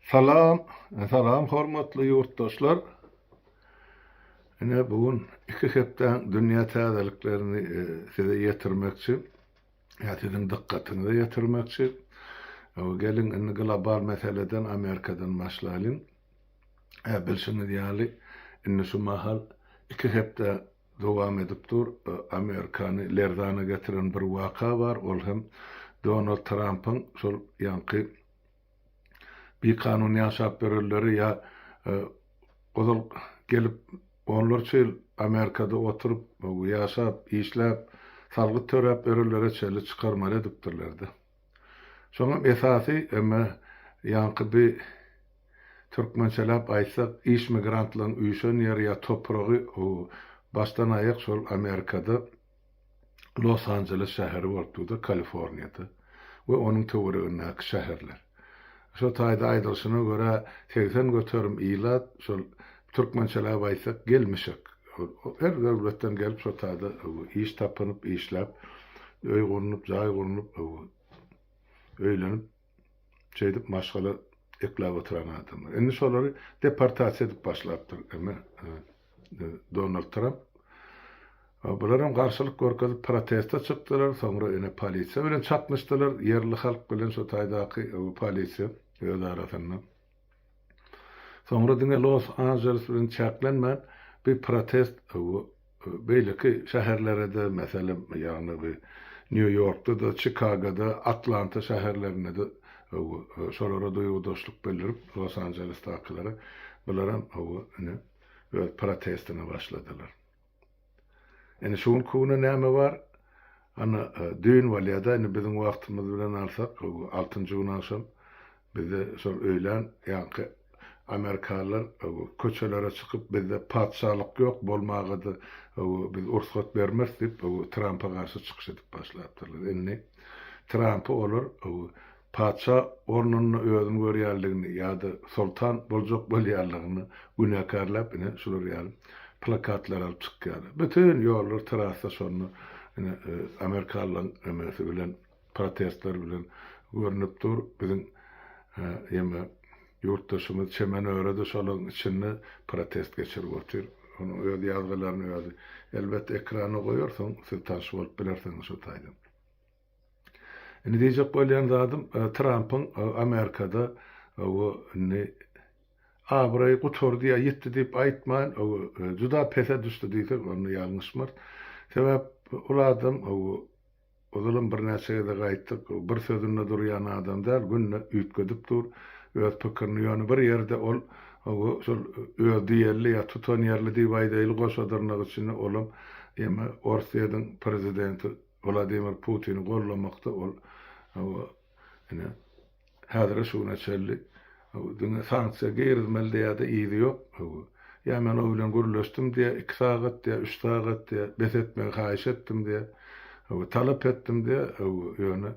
Salam, salam hormatly ýurtdaşlar. Ine bu gün iki hepdäň dünýä täzeliklerini e, size ýetirmekçi. Ýa siziň dykgatyňyza ýetirmekçi. Geliň indi global meseleden Amerikadan başlalyň. Ä bilşiňiz ýaly, indi şu mahal iki hepde dowam edip dur. Amerikany lerzana getiren bir waka bar, ol hem Donald Trampyň şol ýaňky bikanun ýaşap ýörenleri ýa ozal gelip onlarça ýyl Amerikada oturyp, ýaşap, işläp, salgyt töräp ýörenlere çenli çykarmaly edipdirler-de. Şoňam esasy eme ýaňky bi türkmençeläp aýtsak iş migrantlaryň üýşen ýeri ýa topragy başdan aýak şol Amerikada Los Anjeles şäheri bolup durda Kaliforniýada we onuň töweregindäki şäherler. Şo taýda aýdylşyna görä 80% ilat şol türkmençeläp aýtsak gelmişek. Her döwletden gelip şo taýda iş tapynyp işläp öý gurnup jaý gurnup öýlenip şeýdip maşgala ekläp oturan adamlar. Indi şolary deportasiýa edip başlapdyr eme Donald Tramp. Bular hem garşylyk görkezip proteste çykdylar, soňra ine polisiýa bilen çaknyşdylar, ýerli halk bilen şo taýdaky polisiýa öz arasynda. Soňra diňe Los Anjeles bilen çäklenmän, bu protest beýleki şäherlere-de, meselem, ýagny bu Nýu-Ýorkda-da, Çikagoda, Atlanta şäherlerinde-de şolara duýgudaşlyk bildirip, Los Anjelesdakylara, bularam ine öz protestine başladylar. Indi şu günki güne näme bar? Ana, düýn bolýar-da, indi biziň wagtymyz bilen alsak, altynjy gün agşam bizde şol öýlän ýaňky amerikanlar köçelere çykyp, bizde patyşalyk ýok, bolmaga-da biz ursgat bermeris diýip, Trampa garşy çykyş edip başlapdyrlar. Indi Trampy olar Patyşa ornunda özüni görýänligini ýa-da soltan boljak bolýanlygyny günäkärläp ine şular ýaly plakatlar alyp çykýarlar. Bütin ýollar trassa şonda ine amerikanlaryň emesi bilen protestler bilen görnüp dur. Biziň ýeme ýurtdaşymyz Çemen Öre-de şolaryň içinde protest geçirip otyr. Onuň öz ýazgylaryny özi elbetde ekrana goýar soň siz tanyş bolup bilersiňiz şo taýdan. Indi diýjek bolýan zadym Trampyň Amerikada bu indi abraýy gutardy ýa ýitdi diýip aýtman, juda pese düşdi diýsek onda ýalňyşmarys. Sebäp ol adam ozalam birnäçe gezek aýtdyk, bir sözünde durýan adam däl, günde üýtgedip dur öz pikirini. Ýöne bir ýerde ol şol öz diýelli ýa tutanýerli diýip aýdaýly goşa dyrnak içinde olam ýeme Orsýetiň prezidenti Wladimir Putini gollamakda ol ine häzire şu güne çenli diňe sanksiýa girizmeli diýýärdi yzy ýok. Ýa men o bilen gürleşdim diýýär iki sagat diýýär üç sagat diýýär bes etmegi haýyş etdim diýýär talap etdim diýýär ýöne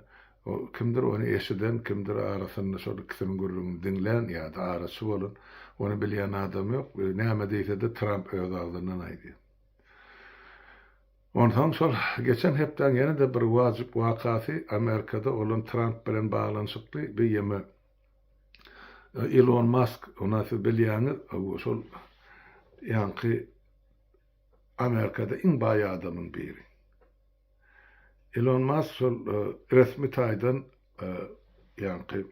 kimdir ony eşiden kimdir arasynda şol ikisiniň gürrüňini diňlän ýa-da araçy bolan ony bilýän adam ýok näme diýsede Tramp öz agzyndan aýdýar. Onsoň şol geçen hepdäň ýene-de bir wajyp wakasy Amerikada bolan Tramp bilen baglanyşykly bir ýeme Ilon Mask ona siz bilýäňiz şol ýaňky Amerikada iň baý adamyň biri. Ilon Mask şol resmi taýdan ýaňky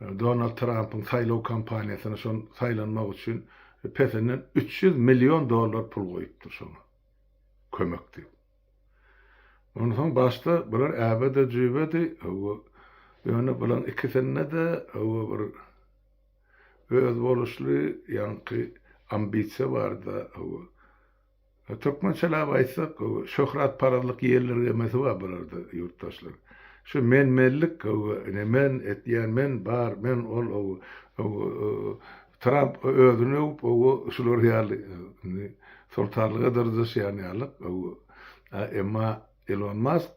Donald Trampyň saýlaw kampaniýasyna şon saýlanmak üçin pesinden 300 million dollar pul goýupdyr şoňa. Kömek diýip. Onsoň başda bular äbe-de jübedi, ýöne bularyň ikisinde-de bir özboluşly ýaňky ambisiýa bardy. Türkmençeläp aýtsak, şöhratparazlyk ýeldirgemesi bar bularda, ýurtdaşlar. Şu men-menlik, ine men etýän, men bar, men ol, Tramp özüni öwüp, şular ýaly indi soltanlyga dyrjaşýan ýalyk. Emma Elon Mask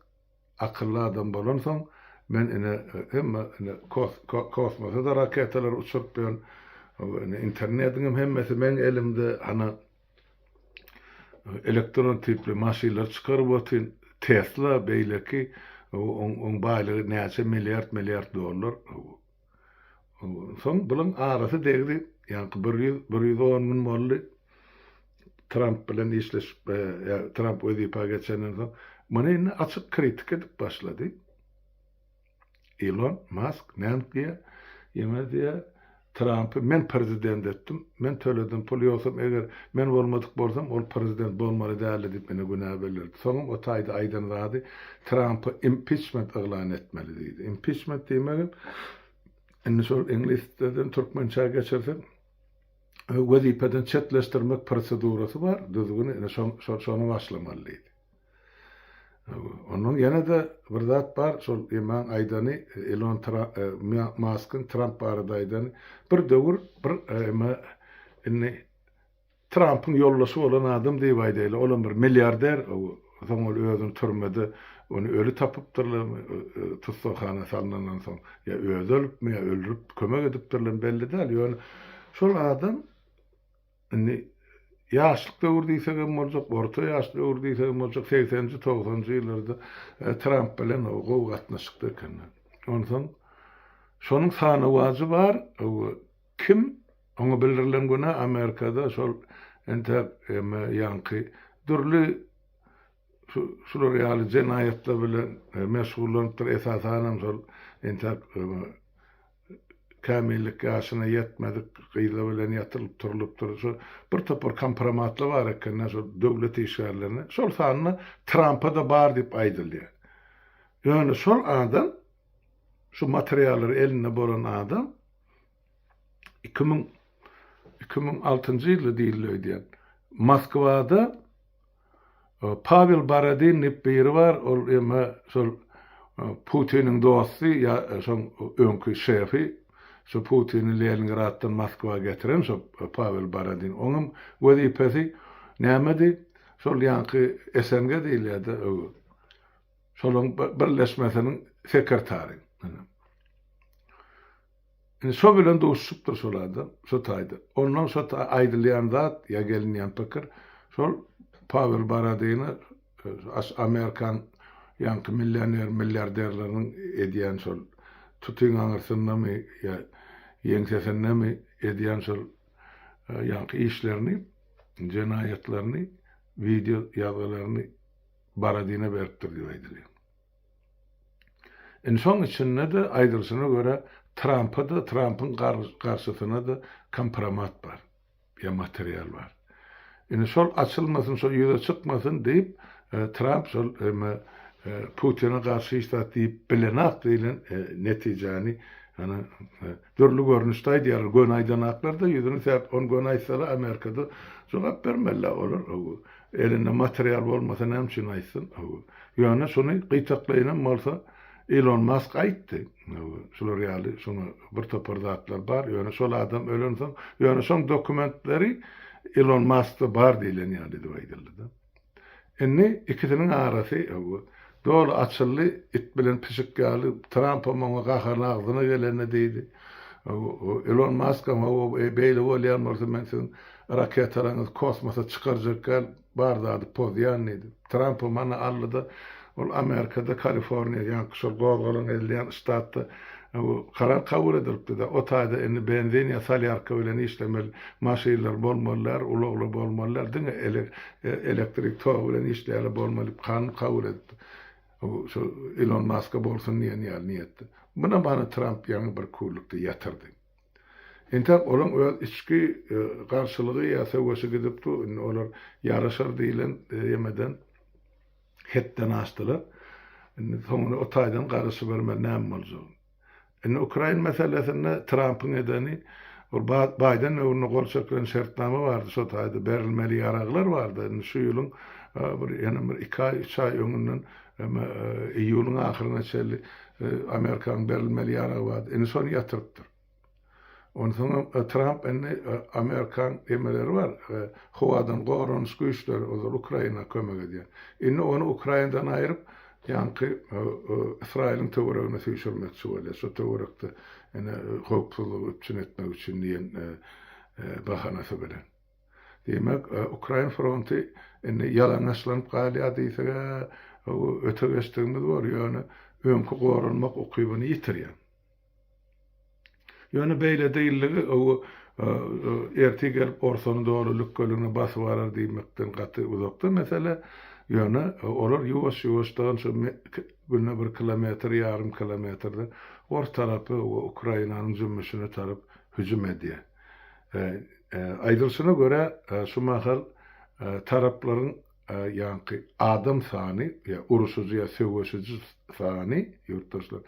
akylly adam bolansoň, men ine hemme ine kosmosa-da raketalar uçuryp ýörün, ine internetiňem hemmesi meň elimde, hana elektron tipli maşynlar çykaryp otyn, Tesla beýleki oň baýlygy näçe milliard milliard dollar. Soň bulaň arasy degdi. Ýaňky 100, 110 gün boldy. Tramp bilen işleşip, ýa Tramp wezipä geçenden soň muny indi açyk kritika edip başlady. Elon Mask näme diýýär? Ýene diýýär, Trampy men prezident etdim, men töledim pul, ýogsam eger men bolmadyk bolsam, ol prezident bolmaly däldi diýip meni günä bildirdi. Soňam o taýda aýdan zady Trampy impiçment yglan etmeli diýdi. Impiçment diýmegem indi şol iňlis dilden türkmençä geçirsek wezipeden çetleşdirmek prosedurasy bar, düzgüni ine şony başlamaly diýdi. Ondan ýene-de bir zat bar, şol emaň aýdany, Elon Maskyň Tramp barada aýdany, bir döwür bir ema indi Trampyň ýoldaşy bolan adam diýip aýdaýly, olam bir milliarder, soň ol özüni türmede ony öli tapypdyrlar, tussaghana salnandan soň, ýa özi ölüpmi, ýa öldürip kömek edipdirler, belli däl, ýöne şol adam Indi ýaşlyk döwür diýsek hem boljak, orta ýaş döwür diýsek hem boljak, segseninji, togsanynjy ýyllarda Tramp bilen gowy gatnaşykda ekenler. Onsoň şonuň sanawajy bar, kim oňa bildirilen günä Amerikada şol entäk ýaňky dürli şular ýaly jenaýatlar bilen meşgullanypdyr, esasanam şol entäk kämillik ýaşyna ýetmedik gyzlar bilen ýatylyp turulypdyr. Şo bir topar kompromatlar bar eken-de şo döwlet işgärlerine, şol sanda Trampa-da bar diýip aýdylýar. Ýöne şol adam, şu materiallar elinde bolan adam 2000 2006-njy ýylda diýildi öýdýän, Moskwada Pawel Borodin diýip biri bar, ol eme şol Putiniň dosty ýa şoň öňki şefi, şo Putini Leningraddan Moskwa getiren şo Pawel Borodin. Oňam wezipesi nämedi? Şol ýaňky SNG diýilýär-de, şolaryň birleşmesiniň sekretary. Indi şo bilen duşuşypdyr şol adam, şo taýda. Ondan şo aýdylýan zat ýa gelinýän pikir şol Pawel Borodini Amerikan ýaňky millioner, milliarderleriniň edýän şol tutyň aňyrsyndamy ýa ýeňsesindemi edýän şol ýaňky işlerini, jenaýatlaryny, wideo ýazgylaryny Borodine beripdir diýip aýdylýar. Indi şoň içinde-de aýdylyşyna görä Trampa-da, Trampyň garşysyna-da kompromat bar ýa material bar. Indi şol açylmasyn, şol ýüze çykmasyn diýip, Tramp şol eme Putine garşy hiç zat diýip bilenak diýlen netijäni ýani dürli görnüşde aýdýarlar. Göni aýdanaklar-da ýüzüni säp, ony göni aýtsalar Amerikada jogap bermeliler olar. Elinde material bolmasa näme üçin aýtsyn? Ýöne şuny gytaklaýynam bolsa Elon Musk aýtdy. Şular ýaly şoňa bir topar zatlar bar. Ýöne şol adam ölensoň, ýöne şoň dokumentleri Elon Muskda bar diýlen ýaly edip aýdyldy-da. Indi ikisiniň arasy doly açyldy, it bilen pişik ýaly Trampam oňa gaharyny agzyna gelende diýdi. Elon Muskam hawa beýle bolýan bolsa men siziň Raketalaryňyzy kosmosa çykarjak däl, bar zady pozýan diýdi. Trampam hany aldy-da, ol Amerikada, Kaliforniýa, ýaňky şol gozgalaň edilýän ştatda bu karar kabul edilipdi-de, o taýda indi benzin ýa solýarka bilen işlemeli maşynlar bolmaly däl, ulaglar bolmaly däl, diňe elektrik togy bilen işleýänler bolmaly diýip kanun kabul edipdi. Bu şol Elon Maska bolsun diýen ýaly niýetde. Munam hany Tramp ýaňy bir küllükde ýatyrdy. Entäk olaň öz içki garşylygy ýa söweşi gidip dur, indi olar ýaraşar diýlen ýemeden hetden aşdylar. Indi soňuny o taýdan garaşybermeli näme boljagyny. Indi Ukrain meselesinde Trampyň edeni ol Baýden döwründe gol çekilen şertnama bardy, şo taýda berilmeli ýaraglar bardy. Indi şu ýylyň bir ýene bir iki aý, üç aý öňünden iýulyň ahyryna çenli Amerikanyň berilmeli ýaragy bardy. Indi şony ýatyrypdyr. Onsoňam Tramp indi Amerikan emeleri bar, howadan goranyş güýçleri ozal Ukraina kömek edýän. Indi ony Ukrainadan aýryp, ýaňky Ysraýylyň töweregine süýşürmekçi bolýar. Şo töwerekde ine howpsuzlygy üpjün etmek üçin diýen bahanasy bilen. Diýmek, ukrain fronty indi ýalaňaçlanyp galýar diýseg-ä, öte geçdigimiz bor, ýöne öňki goranmak ukybyny ýitirýär. Ýöne beýle diýildigi o ertir gelip orsany doly lükgeligine basyp alar diýmekden gaty uzakda mesele. Ýöne olar ýuwaş-ýuwaşdan şu günde bir kilometr, ýarym kilometrden ors tarapy Ukrainanyň jümmüşine tarap hüjüm edýär. Aýdylyşyna görä, şu mahal taraplaryň ýaňky adam sany, ýa uruşyjy ýa söweşiji sany, ýurtdaşlar,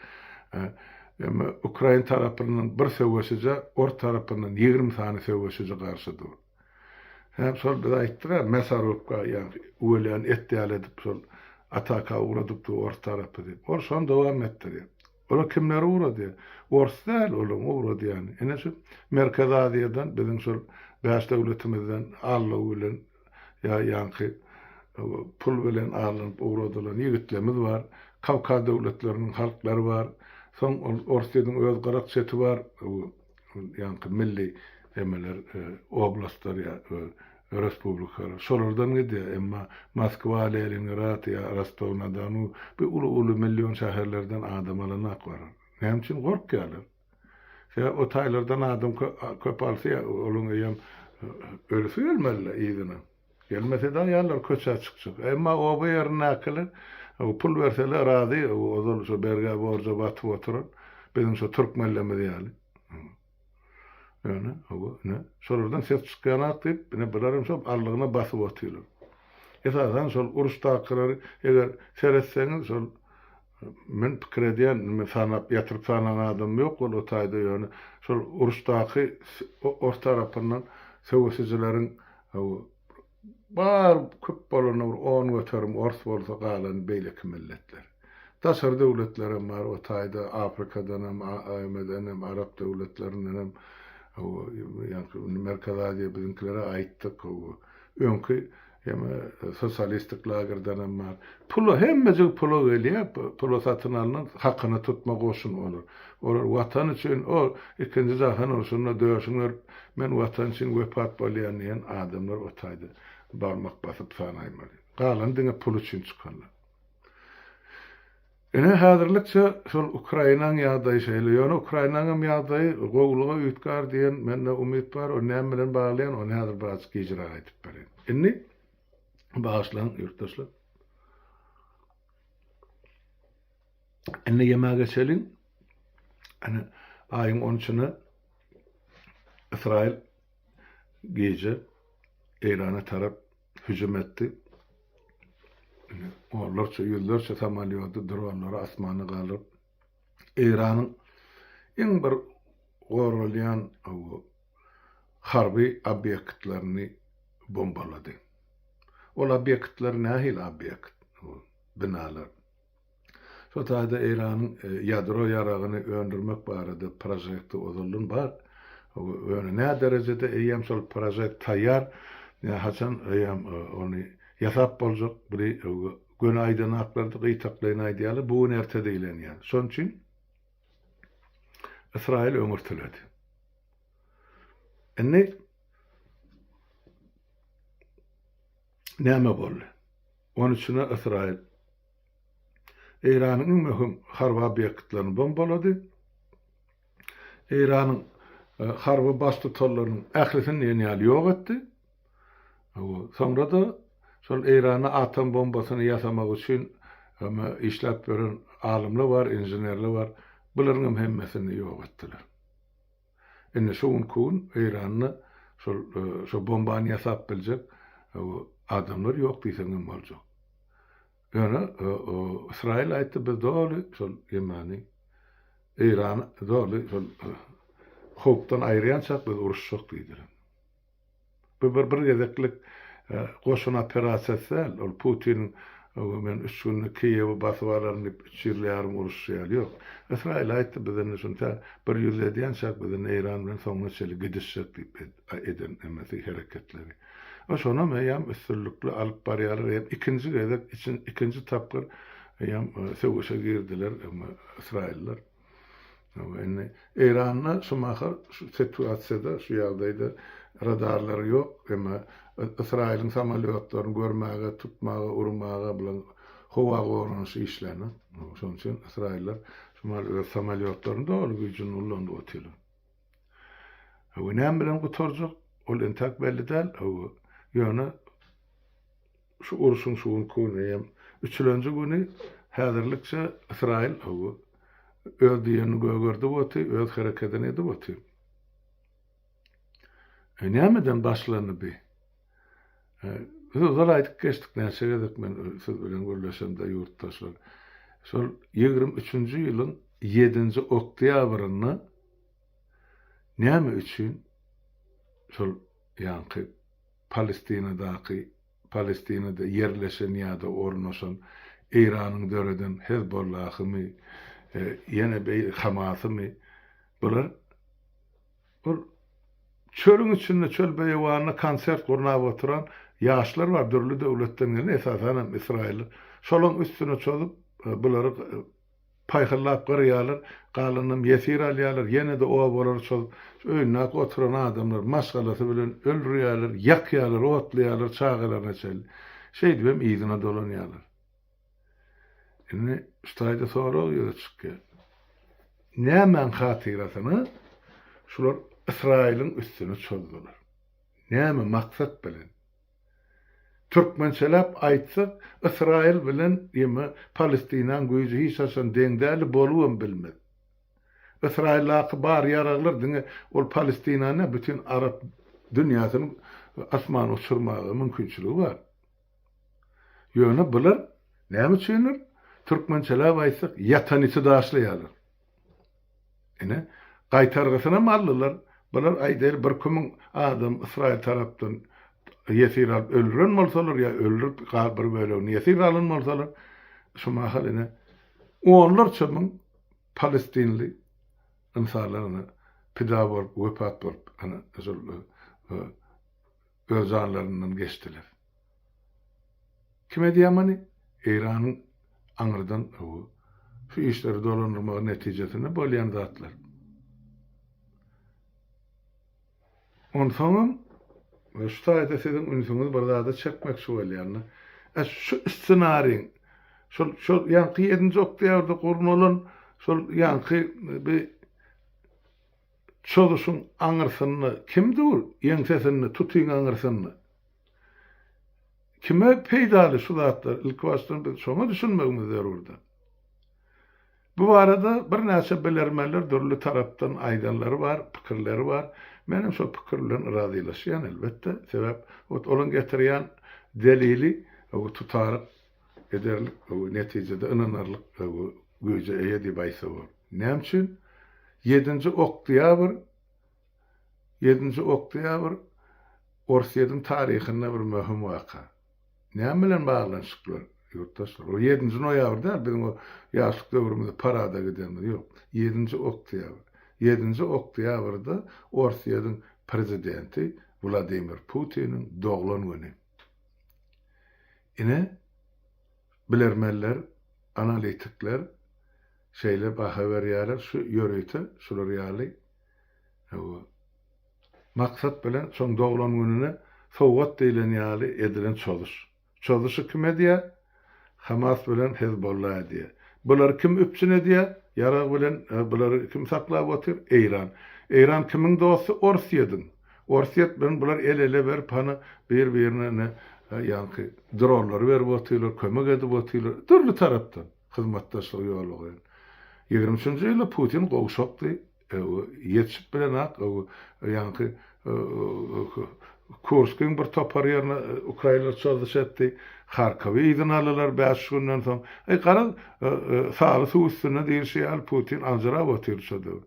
emma ukrain tarapyndan bir söweşijä ors tarapyndan 20 sany söweşiji garşy dur. Hem şol biz aýtdyk-a, mäsarubka, ýaňky üwelýän et ýaly edip şol ataka ugradypdy ors tarapy diýip. Ol şony dowam etdirýär. Olar kimleri ugradýar? Ors däl olaryň ugradýany. Ine şu Merkezi Aziýadan biziň şol bäş döwletimizden aldaw bilen ýa ýaňky pul bilen alnyp ugradylan ýigitlerimiz bar. Kawkaz döwletleriniň halklary bar. Soň ol Orsýetiň öz gyrak çeti bar. Ýaňky milli emeler oblastlar ýa respublikalar şolardan gidýär. Emma Moskwa, Leningrad ýa Rostow-na-Donu bu uly-uly million şäherlerden adam alanak barar. Näme üçin gorkýarlar? Sebäp o taýlardan adam köp alsa ýa olaň eýýäm ölüsi gelmeli-le yzyna. Gelmese-de aýallar köçä çykjak. Emma oba ýerindäkiler pul berseler razy, ozal şo bergä-borja batyp oturan biziň şo türkmenlerimiz ýaly. Ýöne, hawa, ine, şolardan ses çykýanak diýip, ine, bular hem şol allygyna basyp otyrlar. Esasan şol uruşdakylary eger seretseňiz, şol men pikir edýän, indi men sanap, ýatyryp sanan adamym ýok ol o taýda, ýöne şol uruşdaky ors tarapyndan söweşijileriň, hawa, Bar köp bolanda bir 10% ors bolsa galany beýleki milletler. Daşary döwletlerem bar o taýda Afrikadanam AMD-denem Arap döwletlerindenem ýaňky Merkezi Aziýa biziňkilere aýtdyk öňki eme sosialistik lagerdenem bar. Pula hemmejik pula gelýär pula satyn alnan hakyna tutma goşun olar. Olar watan üçin o ikinji jahan urşunda döşüň berip Men Watan üçin wepat bolýan diýen adamlar o taýda barmak basyp sanaýmaly. Galany diňe pul üçin çykanlar. Ine häzirlikçe şol Ukrainaň ýagdaýy şeýle. Ýöne Ukrainaňam ýagdaýy gowulyga üýtgär diýen mende umyt bar. Ony näme bilen baglaýan, ony häzir birazjyk gijräk aýdyp bereýin. Indi bagyşlaň ýurtdaşlar. Indi ýema geçeliň. Ine aýyň on üçüne Ysraýyl gije Eýrana tarap hüjüm etdi. Onlarça, ýüzlerçe samolýody, dronlary asmana galdyryp, Eýranyň iň bir goralýan harby obýektlerini bombalady. Ol obýektler nähili obýekt? Binalar. Şo taýda Eýranyň ýadro ýaragyny öndürmek barada prožekti ozaldan bar. Ýöne nä derejede eýýäm şol prožekt taýýar, nä haçan eýýäm ony ýasap boljak biri göni aýdanaklarda gytaklaýyn aýdýarlar, bu gün erte diýlen ýaly. Şonuň üçin Ysraýyl öňürtiledi. Indi näme boldy? On üçüne Ysraýyl Eýranyň iň möhüm harby obýektlerini bombalady. Eýranyň e, harby baştutanlarynyň ählisini diýen ýaly ýok etdi. Soňra-da şol Eýranda atom bombasyny ýasamak üçin işläp ýören alymlar bar, inženerler bar. Bularyň hem hemmesini ýok etdiler. Indi şu günki gün Eýranda şol şo bombany ýasap biljek adamlar ýok diýseň hem boljak. Ýöne Ysraýyl aýtdy biz doly şol ýemany Eýrany doly şol howpdan aýyrýançak biz uruşjak diýdiler. Bu bir bir gezeklik goşun operasiýasy däl. Ol Putiniň men üç günde Kiýewi basyp alaryn diýip üç ýyl ýarym uruşy ýaly ýok. Ysraýyl aýtdy biz indi şuny tä bir ýüz edýänçäk biz indi Eýran bilen soňuna çenli gidişjek diýip eden emesi hereketleri. We şonam eýýäm üstünlikli alyp barýarlar eýýäm ikinji gezek ikinji tapgyr eýýäm söweşe girdiler ysraýyllar. Indi Eýranda şu mahal şu situasiýada, şu ýagdaýda radarlary ýok, emma Ysraýylyň samolýotlaryny görmäge, tutmaga, urmaga bilen howa goranyşy işlänok. Şonuň üçin ysraýyllar şu mahal öz samolýotlaryny doly güýjünde ulanyp otyrlar. Hawa, näme bilen gutarjak, ol entäk belli däl, hawa, ýöne şu urşuň şu günki güni hem üçülenji güni häzirlikçe Ysraýyl, hawa, öz diýenini gögerdip otyr, öz herekedini edip otyr. E, nämeden başlandy bi? E, biz ozal aýdyp geçdik näçe gezek men siz bilen gürleşemde ýurtdaşlar. Şol 23-nji ýylyň 7-nji oktýabrynda Näme üçin şol ýaňky Palestinadaky, Palestinada ýerleşen ýa-da ornaşan Eýranyň döreden Hezbollahymy, ýene beý Hamasymy, bular ol çölüň içinde, çöl beýewanynda konsert gurnap oturan ýaşlar bar, dürli döwletden gelen, esasanam ysraýyllar. Şolaň üstüne çozup, bulary Paýhallap gyrýarlar, galanynam ýesir alýarlar, ýene-de obalary çozup, şu öýündäki oturan adamlary maşgalasy bilen öldürýärler, ýakýarlar, otlaýarlar çagalaryna çenli. Şeýdibem yzyna dolanýarlar. Indi şu taýda sorag ýüze çykýar. Nämäň hatyrasyna şular Ysraýylyň üstüne çozdular? Näme maksat bilen? Türkmençeläp aýtsak, Ysraýyl bilen ýeme Palestinaň güýji hiç haçan deň däli, bolubam bilmez. Ysraýyldaky bar ýaraglar diňe ol Palestinany däl, bütin arap dünýäsini asmana uçurmaga mümkinçiligi bar. Ýöne bular näme üçindir, türkmençeläp aýtsak, ýatan iti daşlaýarlar. Ine, gaýtargysynam aldylar. Bular aýdaýly birki müň adam Ysraýyl tarapdan ýesir alyp öldüren bolsalar ýa öldürip bir bölegini ýesir alan bolsalar, şu mahal ine onlarça müň palestinli ynsanlar ine pida bolup, wepat bolup, ine şol öz janlaryndan geçdiler. Kim edýär muny? Eýranyň aňyrdan şu işleri dolandyrmagy netijesinde bolýan zatlar. Onsoňam şu taýda siziň ünsüňizi bir zada çekmekçi bolýan. E, şu ssenariň şol şol ýaňky 7-nji oktýabrda gurnalan şol ýaňky bir Çozuşyň aňyrsynda kim dur, ýeňsesinde, tutyň aňyrsynda? Kime peýdaly şu zatlar? Ilkibaşdan biz şoňa düşünmegimiz zerurdyr. Bu barada birnäçe bilermenler dürli tarapdan aýdanlary bar, pikirleri bar. Menem şol pikir bilen razylaşýan elbetde. Sebäp ot olaň getirýän delili tutaryk ederlik, netijede ynanarlyk güýje eýe diýip aýtsa bolar. Näme üçin? Ýedinji oktýabr Ýedinji oktýabr Orsýetiň taryhynda bir möhüm waka. Näme bilen baglanyşykly, ýurtdaşlar? O ýedinji noýabr däl, biziň o ýaşlyk döwrümizde parada gidenimiz, ýok. Ýedinji oktýabr. Ýedinji oktýabrda Orsýetiň prezidenti Wladimir Putiniň doglan güni. Ine, bilermenler, analitikler şeýle baha berýärler, şu ýörite şular ýaly maksat bilen şoň doglan gününe sowgat diýlen ýaly edilen çozuş. Çozuşy kim edýär? Hamas bilen Hezbollah edýär. Bulary kim üpjün edýär? Ýarag bilen bulary kim saklap otyr? Eýran. Eýran kimiň dosty? Orsýetiň. Orsýet bilen bular el-ele berip hany bir-birine ine ýaňky dronlary berip otyrlar, kömek edip otyrlar. Dürli tarapdan hyzmatdaşlygy ýola goýan. 23-nji ýylda Putin gowşakdy. Ýetişip bilenak ýaňky Kurskyň bir topar ýerine ukrainler çozuş etdi. Harkowy yzyna aldylar bäş-üç günden soň. Eý, garaz, saly suw üstünde diýlişi ýaly Putin aljyrap otyr şo döwür.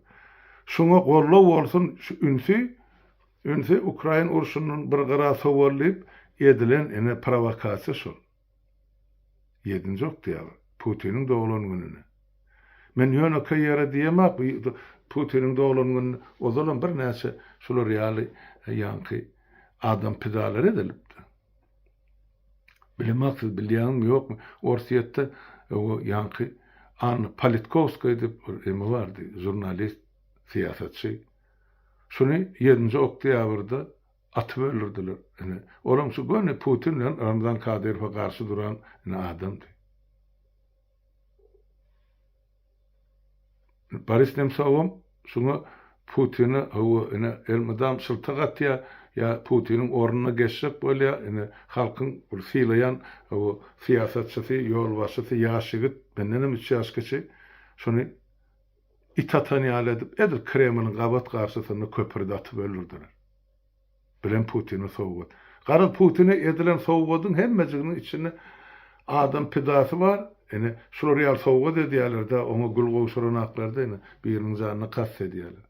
Şuňa goldaw bolsun şu ünsi, ünsi ukrain urşundan bir gyra sowal diýip edilen ine prowokasiýa şol. Ýedinji oktýabr, Putiniň doglan gününe. Men ýönekeý ýere diýemok, bu Putiniň doglan gününe ozalam birnäçe şular ýaly ýaňky adam pidalary edilipdi. Bilemok siz bilýäňizmi ýokmy, Orsýetde o ýaňky Anna Politkowskaýa diýip bir eme bardy, žurnalist, syýasatçy. Şuny ýedinji oktýabrda Atyp öldürdiler. Ine, olam şu göni Putin bilen Ramzan Kadyrowa garşy duran ine adamdy. Boris Nemsowam şuňa. Putine hawa ine elmydam şyltak atýa ýa Putiniň ornuna geçjek bolýa ine halkyň bir sylaýan hawa syýasatçysy ýolbaşçysy ýaş ýigit mendenem üç ýaş kiçi şony it atan ýaly edip edil Kremliň gabat garşysynda köprüde atyp öldürdiler. Bilen Putine sowgat. Garaz Putine edilen sowgadyň hemmejiginiň içinde adam pidasy bar. Ine, şular ýaly sowgat edýärler-dä, oňa gül gowşuranaklar-da ine, biriniň janyna kast edýärler.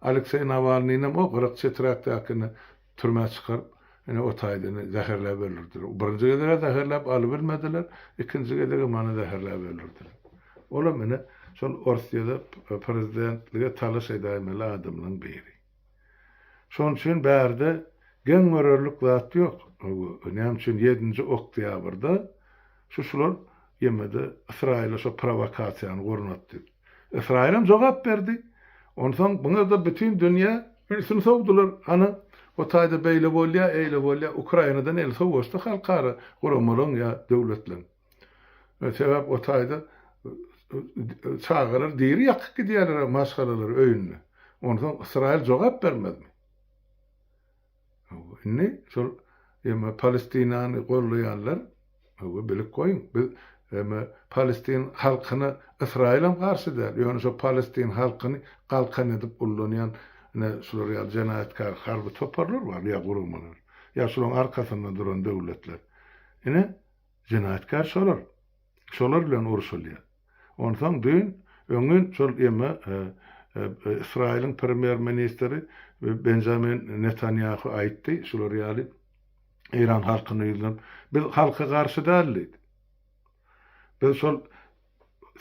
Alekseý Nawalnyýnam o gyrak çeträkdäkini türmä çykaryp, ine o taýda ine zäherläp öldürdiler. Birinji gezeg-ä zäherläp alybilmediler, ikinji gezegem ony zäherläp öldürdiler. Olam ine, şol Orsýede prezidentlige talaş edäýmeli adamlaryň biri. Şonuň üçin bärde geň görerlik zat ýok. Näme üçin ýedinji oktýabrda şu şular ýemede Ysraýyla şo prowokasiýany gurnatdy. Ysraýylam jogap berdi. Onsoň buňa-da bütin dünýä ünsüni sowdular. Hany, o taýda beýle bolýa, eýle bolýa, Ukrainadan eli sowaşdy halkara guramalaryň ýa döwletleriň. Sebäp o taýda çagalar diri ýakyp gidýärler maşgalalar öýünde. Onsoň Ysraýyl jogap bermezmi? Indi şol eme Palestinany gollaýanlar hawa bilip goýuň. Biz eme Palestin halkyna Ysraýylam garşy däl. Ýöne şo Palestin halkyny galkan edip ullanýan ine şular ýaly jenaýatkär harby toparlar bar ýa guramalar. Ýa şularyň arkasynda duran döwletler. Ine Jenaýatkär şolar. Şolar bilen urşulýar. Onsoň düýn, öňňin şol eme Ysraýylyň premýer-ministri Benjamin Netanýahu aýtdy, şular ýaly Eýran halkyna ýüzlenip, Biz halka garşy däl diýdi. Biz şol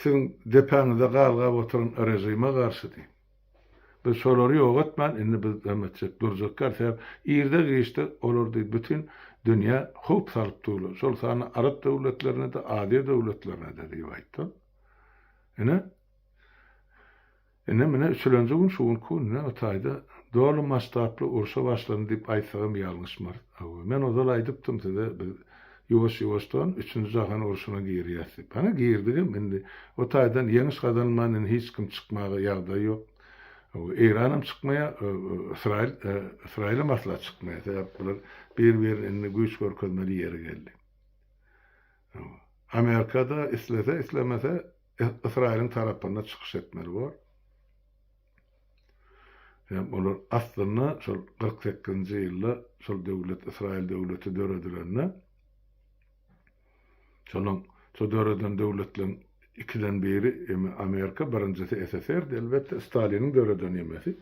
siziň depäňizde galgap oturan režime garşy diýdi. Biz şolary ýok etmän indi biz hem etjek durjak däl sebäp irde giçde olar diýip bütin dünýä howp salyp durlar şol sanda arap döwletlerine-de aziýa döwletlerine-de diýip aýtdy. Ine ine mine üçülenji gün şu günki gün ine o taýda doly masştably urşa başlandy diýip aýtsagam ýalňyşmarys. Men ozal aýdypdym size biz Ýuwaş-ýuwaşdan Üçünji jahan urşuna girýäs diýip. Hany girdigem indi o taýdan ýeňiş gazanman indi hiç kim çykmaga ýagdaý ýok. Eýranam çykmaýar, Ysraýyl Ysraýylam asla çykmaýar. Sebäp bular bir-birine indi güýç görkezmeli ýeri geldi. Amerika-da islese islemese Ysraýylyň tarapynda çykyş etmeli bor. Hem olar aslynda şol 48-nji ýylda şol döwlet Ysraýyl döwleti döredilende şonuň şo döreden döwletleriň ikiden biri eme Amerika, birinjisi SSR-di elbetde, Staliniň döreden emesi.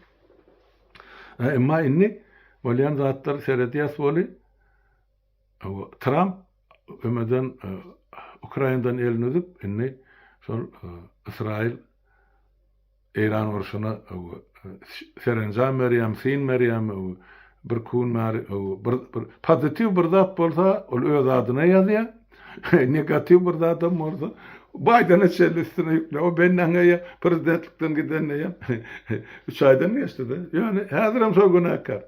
Emma indi bolýan zatlary seredýäs weli Tramp ümeden Ukrainadan elini üzüp indi şol Ysraýyl Eýran urşuna serenjam berýärmi, syn berýärmi, bir gün bäri bir bir pozitiw bir zat bolsa, ol öz adyna ýazýar. Negatiw bir zadam bolsa, Baýdene çenli üstüne ýükle. O benden eýe prezidentlikden gidende hem 3 aýdan geçdi-de. Ýöne häzirem şo günäkär.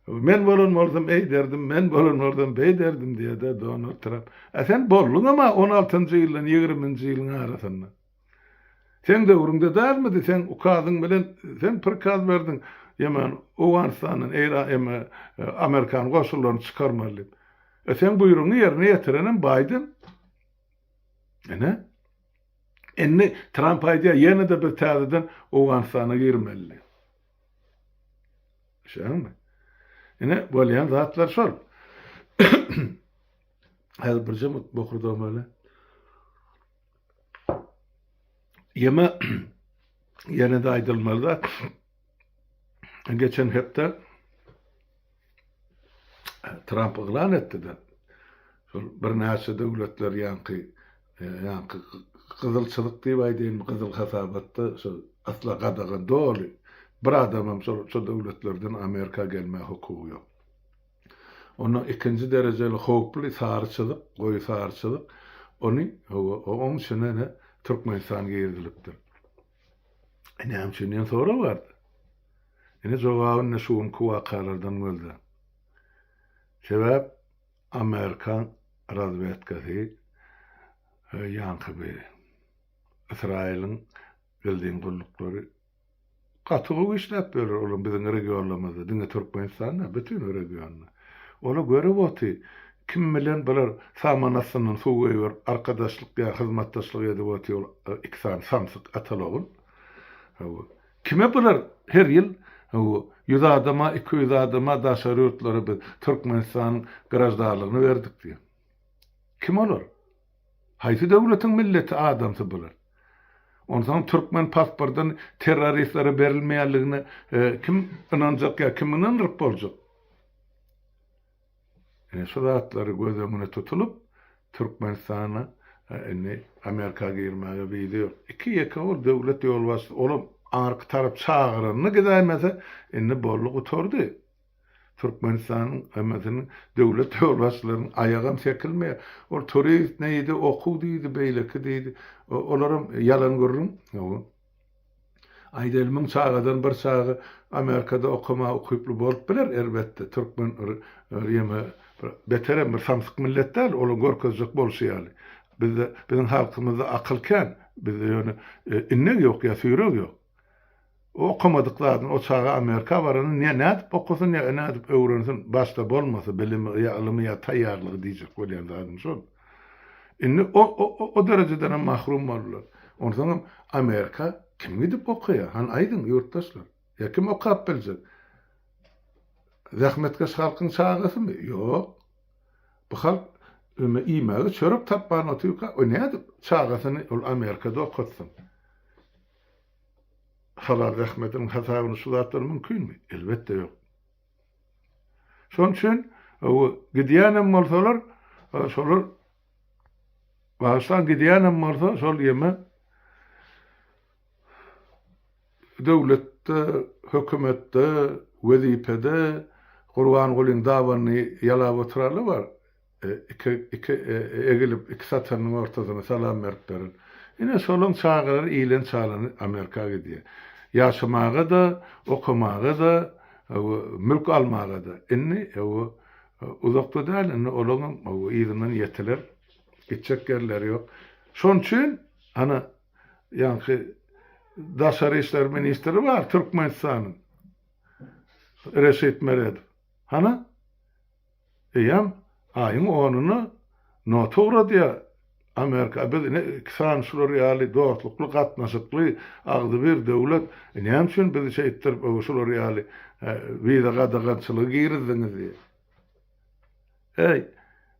Men bolan bolsam eý derdim, men bolan bolsam beý derdim diýýär-de Donald Tramp. A sen bolduňam-a 16-njy ýyldan 20-nji ýylyň arasynda. Seň döwrüňde dälmidi, seň ukazyň bilen sen prikaz berdiň, ýemen Owganystandan Eýran eme Amerikan goşunlaryny çykarmaly diýip. E seň buýrugyňy ýerine ýetirenem Baýden. Ine. Indi Tramp aýdýar, ýene-de biz täzeden Owganystana girmeli diýip. Düşýäňmi? Ine bolýan zatlar şol. Häzir birje bokurdagym öyle. Ýeme ýene-de aýdylmaly zat geçen hepde Tramp yglan etdi-de şol birnäçe döwletler ýaňky ýaňky gyzyl çyzyk diýip aýdaýynmy gyzyl hasabatda şol asla gadagan doly bir adamam şol şol döwletlerden Amerika gelmäge hukugy ýok. Ondan ikinji derejeli howply sary çyzyk, goýy sary çyzyk, ony, hawa, oň içine ine Türkmenistan girizilipdir. E, näme üçin diýen sorag bardy. Ine jogaby ine şu günki wakalardan gözle. Sebäp Amerikan razwedkasy ýaňky bir Ysraýylyň gizlin gulluklary. Gaty gowy işläp ýörler olam biziň regionlarymyzda, diňe Türkmenistanda, bütin regionda. Ola görüp oty, kim bilen bular saman astyndan suw goýberip arkadaşlyk ýa hyzmatdaşlyk edip oty ol iki sany samsyk ataly-ogul. Hawa. Kime bular her ýyl hawa ýüz adama, 200 adama daşary ýurtlara biz Türkmenistanyň graždanlygyny berdik diýýär. Kim olar? Haýsy döwletiň milleti adamsy bular? Onsoň türkmen pasportyny terroristlere berilmeýänligine kim ynanjak ýa kim ynandyryp boljak? Ine şu zatlary göz öňüne tutulyp Türkmenistana indi Amerika girmäge wiza ýok. Iki ýeke ol döwlet ýolbaşçysy olam aňyrky tarap çagyranyny gidäýmese indi boldy gutardy. Türkmenistanyň hemmesiniň döwlet ýolbaşçylarynyň aýagam sekilmeýär. Ol turist diýdi, okuw diýdi, beýleki diýdi. Olaram ýalan gürrüň. Aýdaly müň çagadan bir çaga Amerikada okamaga ukyply bolup biler elbetde. Türkmen ýeme beterem bir samsyk millet däl, olaň görkezjek bolşy ýaly. Bizde biziň halkymyzda akyl kän. Bizde ýöne innek ýok ýa süýrek ýok. O okamadyk zadyny o çaga Amerika baranda ne nädip okasyn ýa nädip öwrensin başda bolmasa bilimi ýa ylymy ýa taýýarlygy diýjek bolýan zadym şol. Indi o o o derejedenem mahrum boldular. Onsoňam Amerika kim gidip okaýar hany aýdyň ýurtdaşlar ýa kim okap biljek? Zähmetkeş halkyň çagasymy? Ýok. Bu halk öme iýmäge çörek tapman otyrka o nädip çagasyny ol Amerikada okatsyn? Halal zähmetiniň hasabyna şu zatlar mümkinmi? Elbetde ýok. Şonuň üçin gidýänem bolsalar, şolar bagyşlaň gidýänem bolsa şol ýeme döwletde, hökümetde, wezipede Gurbangulyň dabanyny ýalap oturanlar bar. Iki, iki egilip, iki satanyň ortasyna salam berip beren. Ine, şolaň çagalary iýlen-çalany Amerika gidýär. Ýaşamaga-da, okamaga-da, mülk almaga-da. Indi, uzakda däl, indi olaňam yzyndan ýetiler. Gitjek ýerleri ýok. Şonuň üçin, ana, ýaňky daşary işler ministri bar Türkmenistanyň, Reşit Meredow. Hana, Eýýäm aýyň onuna nota ugradýar Amerika. Biz ine iki sany şular ýaly dostlukly, gatnaşykly, agzybir döwlet. Näme üçin bizi şeýtdirip şular ýaly wiza gadagançylygy girizdiňiz diýip. Eý,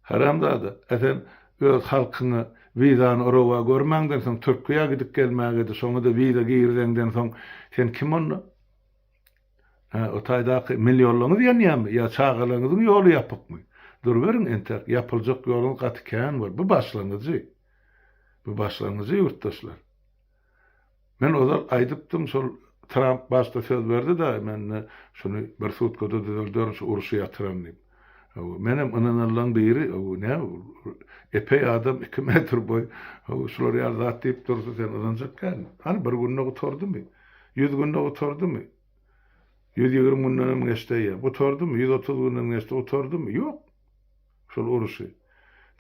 haramzada, a sen öz halkyňa wizany rowa görmäňden soň Türkiýä gidip gelmäge-de şoňa-da wiza girizeňden soň sen kim onda? Hä, o taýdaky millionlaryňyz ýanýarmy ýa çagalaryňyzyň ýoly ýapykmy? Duruberiň entek, ýapyljak ýoluňyz gaty kän bor. Bu başlangyjy. Bu başlangyjy ýurtdaşlar. Men ozal aýdypdym, şol Tramp başda söz berdi-de, men şuny bir sutkada düzelderin, şu urşy ýatyran diýip. Menem ynananlaryň biri, näme, epeý adam iki metr boý, şular ýaly zat diýip dursa sen ynanjak dälmi? Hany bir günde gutardymy? Ýüz günde gutardymy? 120 gündenem geçdi eýýäm. Gutardymy? 130 günden geçdi, gutardymy? Ýok. Şol uruşy.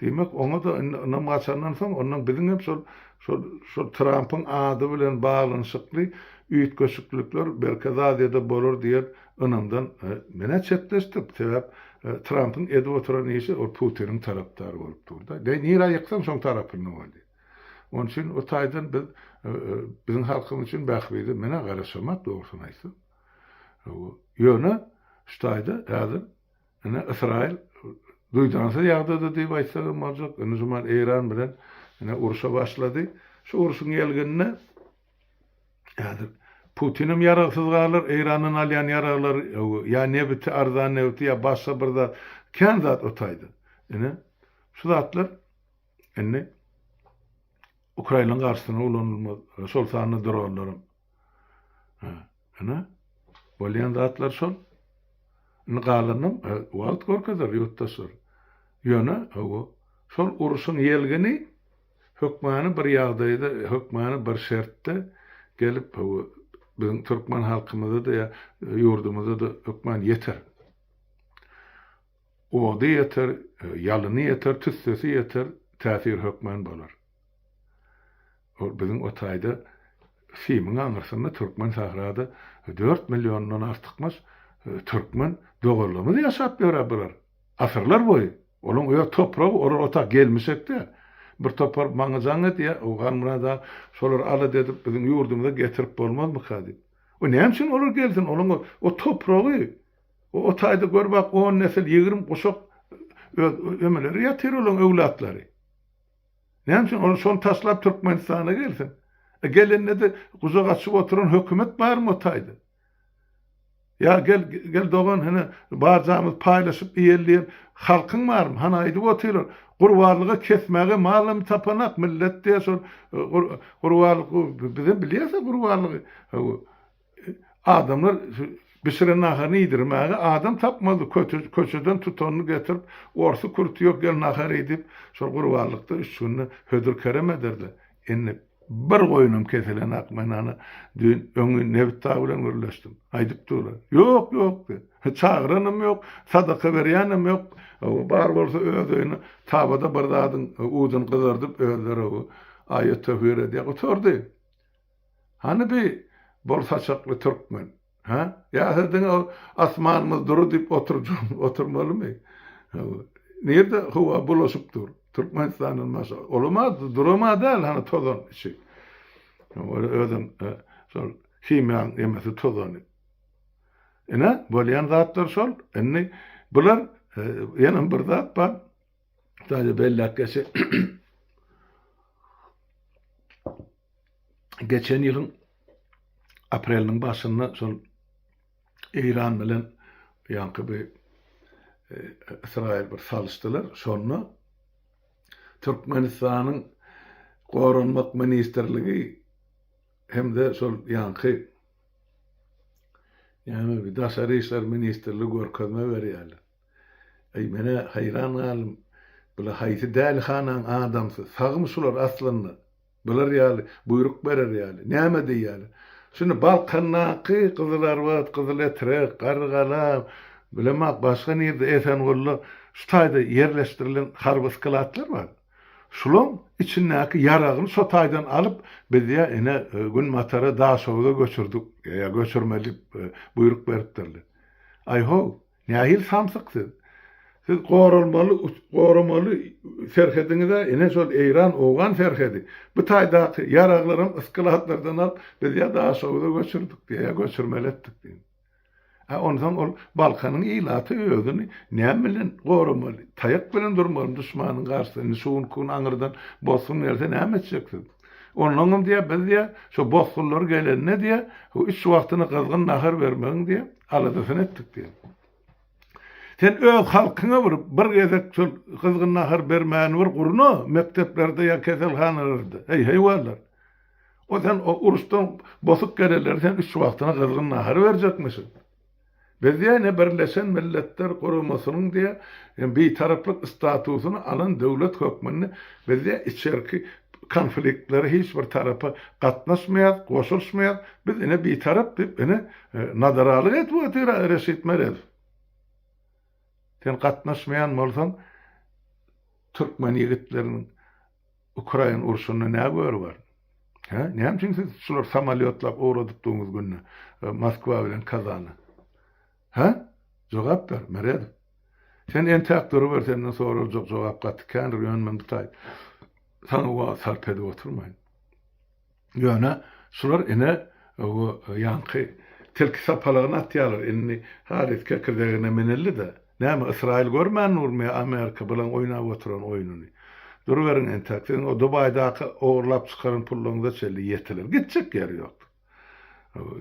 Diýmek, oňa-da indi ynam gaçandan soň, ondan biziň hem şol şol şol Trampyň ady bilen baglanyşykly üýtgeşiklikler Merkezi Aziýada bolar diýen ynamdan men-ä çetleşdim. Sebäp Trampyň edip oturan işi ol Putiniň tarapdary bolup dur-da. Nirä ýyksaň şoň tarapynda bolýar. Onuň üçin o taýdan biz biziň halkymyz üçin bähbide men-ä garaşamak dogrusyny aýtsam. Ýöne şu taýda häzir ine Ysraýyl duýdansyz ýagdaýda diýip aýtsak hem boljak. Indi şu mahal Eýran bilen ine urşa başlady. Şu urşuň ýelgininde häzir Putinem ýaragsyz galar, Eýrandan alýan ýaraglary ýa nebiti, arzan nebiti ýa başga bir zat, kän zat o taýda. Ine şu zatlar Indi Ukrainanyň garşysyna ulanylmaz, şol sanda dronlaram. Ha, ine, bolýan zatlar şol. Indi galanam e, wagt görkezer ýurtdaşlar. Ýöne hawa, şol urşuň ýelgini hökmany bir ýagdaýda, hökmany bir şertde gelip hawa, biziň türkmen halkymyza-da ýa ýurdumyza-da hökman ýeter. Ody ýeter, ýalyny ýeter, tüssesi ýeter, täsir hökman bolar. Ol biziň o taýda. Simiň aňyrsynda türkmen sährada dört milliondan artykmaç türkmen doganlarymyz ýaşap ýör-ä bular. Asyrlar boýy. Olaň öz topragy, olar otag gelmişek däl. Bir topar maňa jaň edýär, Owganmyrat aga, şolary alada edip biziň ýurdumyza getirip bolmazmyka diýip. O näme üçin olar gelsin, olaň o topragy, o o taýda gör bak on nesil, 20 guşak öz ömeleri ýatyr olaň öwlatlary. Näme üçin olar şony taşlap Türkmenistana gelsin? E gelende-de gujak açyp oturan hökümet barmy o taýda? Ýa gel, gel dogan, hine, barjamyzy paýlaşyp iýeli diýen halkyň barmy? Hany aýdyp otyrlar. Gurbanlyga kesmäge malam tapanak millet diýýär şol gurbanlyk bizem bilýäs-ä gurbanlygy. Adamlar bişiren naharyny iýdirmäge adam tapmazdy. Köçeden tutanyny getirip, orsy kürti ýok gel nahar iý diýip, şol gurbanlykda üç günde hödür-kerem ederdiler. Indi Bir goýunam kesilenak men ana düýn öňňin Nebit dagy bilen gürleşdim. Aýdyp durlar. Ýok, ýok diýip. Çagyranam ýok, sadaka berýänem ýok. Bar bolsa öz öýüne tabada bir zadyň ujuny gyzardyp özleri aýat-töwir edýär. Gutardy. Hany bi bol saçakly türkmen? Hä? Ýa siz diňe ol asmanymyz dury diýip oturjak oturmalymy? Nirde howa bulaşyp dur? Türkmenistandan başga. Olam-a duram-a däl hany tozan içi. Ol özem şol himiýaň emesi tozany. Ine, bolýan zatlar şol. Indi bular ýene bir zat bar. Sadece belläp geçe. Geçen ýylyň apreliniň başynda şol Eýran bilen ýaňky bir e, Ysraýyl bir salyşdylar. Şonda Türkmenistanyň Goranmak ministrligi hem-de şol ýaňky ýagny bir Daşary işler ministrligi görkezme berýärler. Eý, men-ä haýran galdym. Bular haýsy dälihanaň adamsy? Sagmy şular aslynda? Bular ýaly buýruk berer ýaly, näme diýýärler? Şuny Balkandaky Gyzylarbat, Gyzyletrek, Garrygala, bilemok başga nirde Esengulda şu taýda ýerleşdirilen harby skladlar bar. Şulaň içindäki ýaragyny şo taýdan alyp, biz ýa ine Günbatara Daşoguza göçürdik, ýa göçürmeli diýip buýruk beripdirler. Aý-how, Nähili samsyk siz? Siz goralmaly, goramaly serhediňiz-ä ine şol Eýran-Owgan serhedi. Bu taýdaky ýaraglaram yskladlardan alyp, biz ýa Daşoguza göçürdik diýýär, ýa göçürmeli etdik diýýär. A onsoň ol Balkanyň ilaty özüni näme bilen goramaly? Taýak bilen durmalymy duşmanyň garşysynda? Indi şu günki gün aňyrdan bosgun gelse näme etjek siz? Onnoňam diýýär, biz diýýär, şo bosgunlar gelende diýýär, üç wagtyna gyzgyn nahar bermegiň diýýär, aladasyny etdik diýýär. Sen öz halkyňa bir bir gezek şol gyzgyn nahar bermäni bir gurna mekdeplerde ýa keselhanalarda. Eý, haýwanlar. O sen o uruşdan bosup gelenleri sen üç wagtyna gyzgyn nahar berjekmişiň. Biz diýýär ine Birleşen Milletler Guramasynyň diýýär bitaraplyk statusyny alan döwlet hökmünde biz diýýär içerki konfliktlere hiç bir tarapa gatnaşmaýarys, goşulyşmaýarys. Biz ine bitarap diýip ine nadaralyk edip otyr Reşit Meredow. Sen gatnaşmaýan bolsaň türkmen ýigitleriniň Ukraina urşunda nä göri bar? Hä? Näme üçin siz şular samolýotlap ugradypdygyňyz günde Moskwa bilen Kazana? Hä? Jogap ber, Meredow. Sen entäk duruber senden soraljak jogap gaty kändir ýöne men bu taý saňa wagt sarp edip oturmaýyn. Ýöne şular ine bu ýaňky tilki sapalagyny atýarlar. Indi halys kekirdegine münüldi-de. Näme, Ysraýyl görmän durmy ýa Amerika bulaň oýnap oturan oýnuny? Duruberiň entäk, siziň o Dubaýdaky ogurlap çykaran pullaryňyza çenli ýetiler. Gitjek ýeri ýok.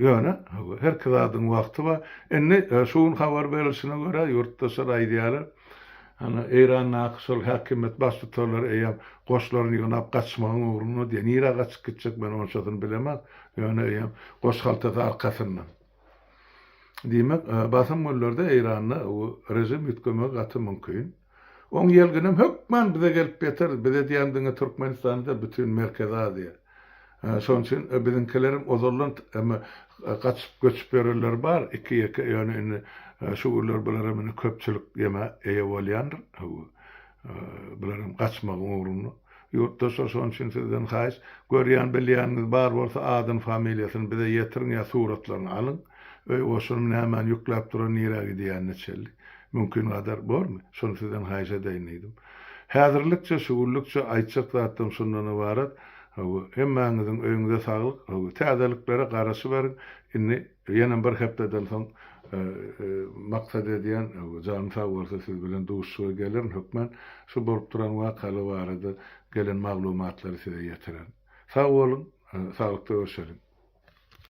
Ýöne, herki zadyň wagty bar. Indi şu gün habar berilşine görä, ýurtdaşlar aýdýarlar, hany Eýrandaky şol häkimiýet baştutanlary eýýäm goşlaryny ýygnap gaçmagyň ugrunda diýýär. Nirä gaçyp gitjek men onçasyny bilemok, ýöne eýýäm goş haltasy arkasynda. Diýmek, basym günlerde Eýranda režim üýtgemegi gaty mümkin. Oň ýelginem hökman bize gelip ýeter, bize diýýän diňe Türkmenistana däl, bütin Merkezi Aziýa. Şonuň üçin biziňkilerem ozaldan gaçyp göçüp ýörenler bar, iki-ýeke, ýöne indi şu günler bularam indi köpçülik ýeme eýe bolýandyr. Bularam gaçmagyň ugrunda. Ýurtdaşlar şonuň üçin sizden haýyş, görýän bilýäniňiz bar bolsa adyny familiýasyny bize ýetiriň ýa suratlaryny alyň. Öý goşunymy nämäni ýükläp duran nirä gidýänine çenli. Mümkin gadar bormy? Şony sizden haýyş edeýin diýdim. Häzirlikçe şu günlükçe aýtjak zatlarym şundan ybarat. Hawa, hemmäňiziň öýüňize saglyk. Hawa, täzeliklere garaşyberiň. Indi ýenem bir hepdeden soň maksat edýän, janym sag bolsa siz bilen duşuşyga gelerin hökman. Şu bolup duran wakalar barada gelen maglumatlary size ýetirerin. Sag boluň, saglykda görşeliň.